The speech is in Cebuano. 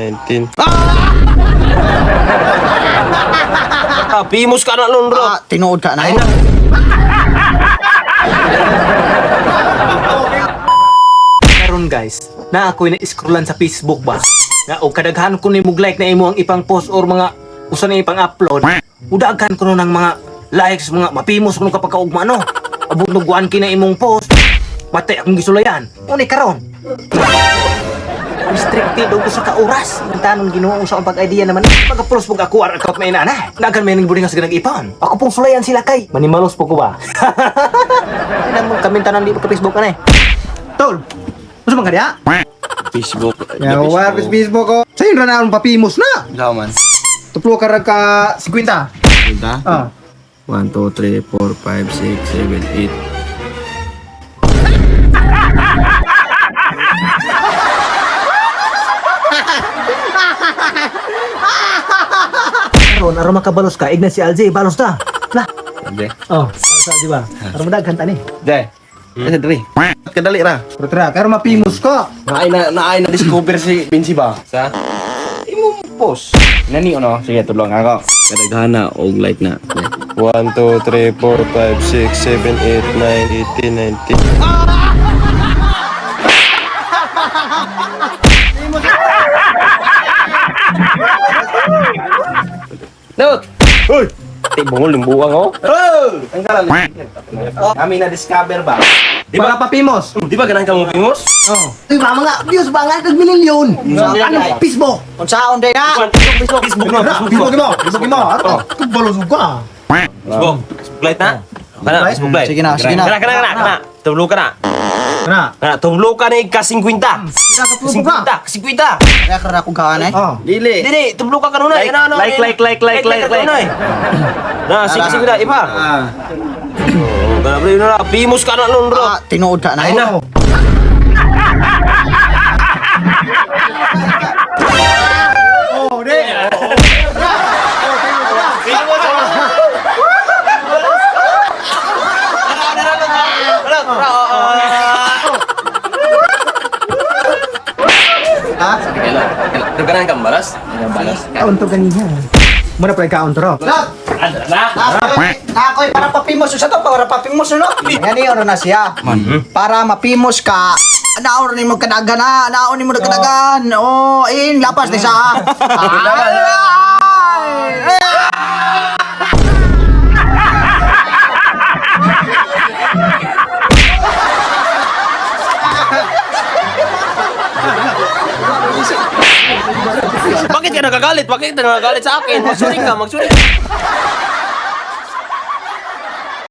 18, 19. Ah, pimos ka na nun, bro. Ah, tinuod ka na. Ay na. Karon guys, na ako'y na-scrollan sa Facebook ba? Na og kadaghan ko ni like na imo ang ipang post or mga usa na ipang upload. Udaghan ko no ng mga likes, mga mapimos kuno kapag kaugma no. Abot og 1K na imong post. Patay akong gisulayan. Unay karon. Restricted og usa ka oras. Ang tanong Ginoo sa akong pag-idea naman. Pag-post pag ako ar account na inana. Dagan may ning buring sa nag-ipon. Ako pong sulayan sila kay. Manimalos po ko ba? Ay, kami tanan di pa ka Facebook ana eh. Tol, gusto man ka diha? Facebook. Ya, war Facebook ko. Sa'yo ra na akong papimos na. Ikaw man. Tuplo ka ra ka 50. Punta? Ah. 1, 2, 3, 4, 5, 6, 7, 8. Karon aron makabalos ka, igna si Alj, balos ta. Lah. Hindi. Oh, sa di ba? Aron madaghan ta ni. Jay. Asa diri. Kadali ra. Pero tara, pero mapimos ka. Naay na naay na discover si Vinci ba? Sa imong post. Nani ono? Sige, tulong ako. Kadaghana og like na. 1 2 3 4 5 6 7 8 9 18 19. Not. Hoy. Ti bungol yung buwang oh. Oh! Ang kalan. Kami na discover ba? Di Para ba? papimos. Di ba ganahan ka mo pimos? Oh. Uy, mama nga, views ba nga nagmilyon? Ano, Facebook? Unsaon day na? Facebook na, Facebook mo, Facebook mo. Ano? Balos ka. Facebook. Facebook Lite na? Kana, Facebook Lite. Sige na, sige na. Kana, kana, kana, kana. Tublo ka na. Kana. Kana, tublo ka na ka 50. Ka 50, 50. Kaya ka ra kong kaanay. Oh. Dili. Dili, tublo ka kanunay. Like, Ano, ano, like, ano. like, like, like, like, like. kanunay. Na, sige, sige na, iba. Oh, kana bro, na, pimos ka na nun, bro. Ah, tinuod ka na. Ay na. Oh, di. Ha? Kailan ka balas? Balas. Kaunto ganiha. Muna pa kaunto ro. Love! Ako'y para papimos sa to, para papimos no. Yan yun na siya. Para mapimos ka, naon ni mo kadagan na, naon ni mo kadagan. Oh, in lapas ni sa. Ay! Bakit ka nagagalit? Bakit ka nagagalit sa akin? Magsuring ka, magsuring.